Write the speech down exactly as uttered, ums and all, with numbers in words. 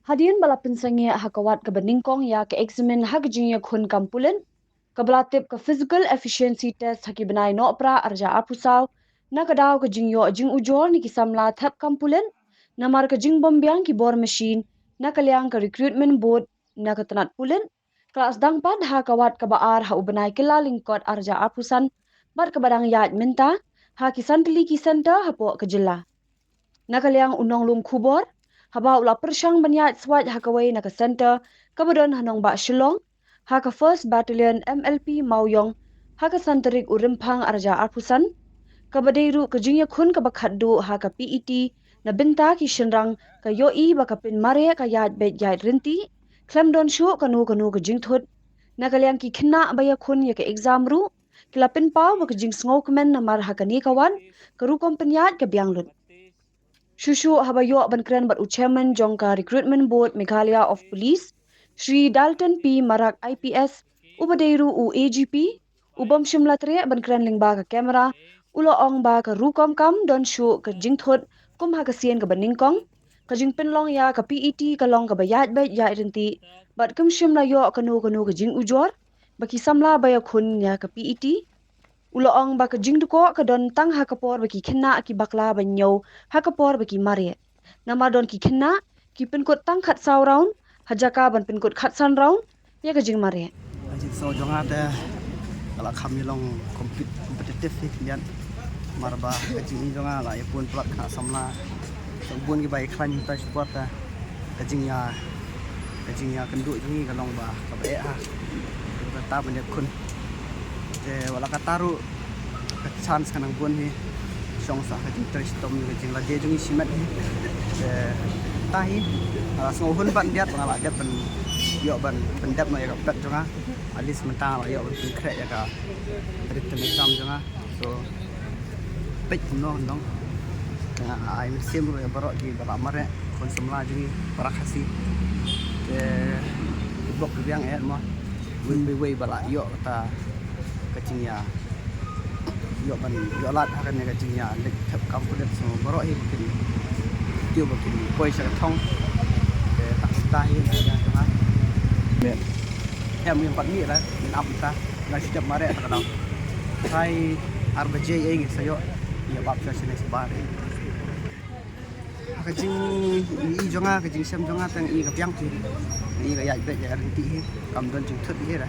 Hadien ba la pynsangeh ha ka wad kaba nyngkong ïa ka eksamin ha ka jingïakhun kam pulit, kaba la tip ka physical efficiency test ha ki bnai Nohprah arhajar arphew saw, na ka daw ka jingïoh jingujor na ki samla thep kam pulit namar ka jingbymbiang ki bor machine na ka liang ka Recruitment Board na ka tnat pulit, ka la sdang pat ha ka wad kaba ar ha u bnai Kyllalyngkot arhajar arphew san, bad kaba dang ïaid mynta ha ki san tylli ki centre hapoh ka jylla. Na ka liang u nonglum khubor, haba u la pyrshang ban ïaid swait ha kawei na ka centre kaba don ha nongbah Shillong, ha ka First Battalion M L P Mawïong ha ka san tarik u Rymphang arhajar arphew san, kaba dei ruh ka jingïakhun kaba khatduh ha ka P E T na bynta ki shynrang, ka ïohi ba ka pynmareh ka ïaid beit ïaid ryntih khlem don shuh kano kano ka jingthut. Na ka liang ki khynnah ba ïakhun ïa ka exam ruh, ki la pynpaw ba ka jingsngewkmen namar ha kane ka wad ka rukom pynïaid ka biang lut. Shuh shuh haba ïoh ban kren bad u Chairman jong ka Recruitment Board Meghalaya of Police, Shri Dalton P Marak I P S, uba dei ruh u A G P, u bym shym la treh ban kren lyngba ka camera, u la ong ba ka rukom kam don shuh ka jingthut kum ha ka sien kaba nyngkong, ka jingpynlong ïa ka P E T ka long kaba ïaid beit ïaid ryntih, bad kim shym la ïoh kano kano ka jingujor ba ki samla ba ïakhun ïa ka P E T. U la ong ba ka jingdukok ka don tang ha ka por ba ki khynnah ki bakla ban ñiew ha ka por ba ki mareh. Namar don ki khynnah ki pynkut tang khatsaw round ha jaka ban pynkut khatsan round ïa ka jingmareh. Ka jingsngew jong nga te ka la kham ïa long compet-, competitive hi khyndiat. Namar ba ka jingim jong nga la ïa pun palat khynnah samla. Jong bun kiba ïa khlaiñ mynta shipor te ka jingïa, ka jingïakynduh jong ngi ka long ba kaba eh ha. Kata ban ïakhun. Te wat la katta ruh ka chance ka nang bun hi. Shong sa ka jingtrei shitom ka jinglade jong ngi shimet hi. Te ta hi, nga la sngewhun ban dep, nga la dep ban ïoh ban pyndep noh ïa ka pet jong nga. At least mynta nga la ïoh ban pynkhreh ïa ka written exam jong nga. So peit kumno nong. Nga ai mynsiem ruh ïa baroh ki ba la mareh, khun samla jong ngi para Khasi. Te ki bok ki biang eh mo. Wei wei wei ba la ïoh kata ka jingïa, ïoh ban ïoh lad ha kane ka jingïa leit thep kam pulit. So baroh hi ba kin, kiew ba kin poi sha ka thong. Te ta kumta hi na ka jong nga. Hem ngin pat mih la, ngin ap mynta. Nga shu dep mareh ta ka daw. Try ar baje ei ngin sa ïoh. Ïa bap sha shane shabar. Ha ka jing, i jong nga, ka jingshem jong nga tang i ka biang ti. I ka ïaid beit ïaid ryntih hi. Kam don jingthut hi ra.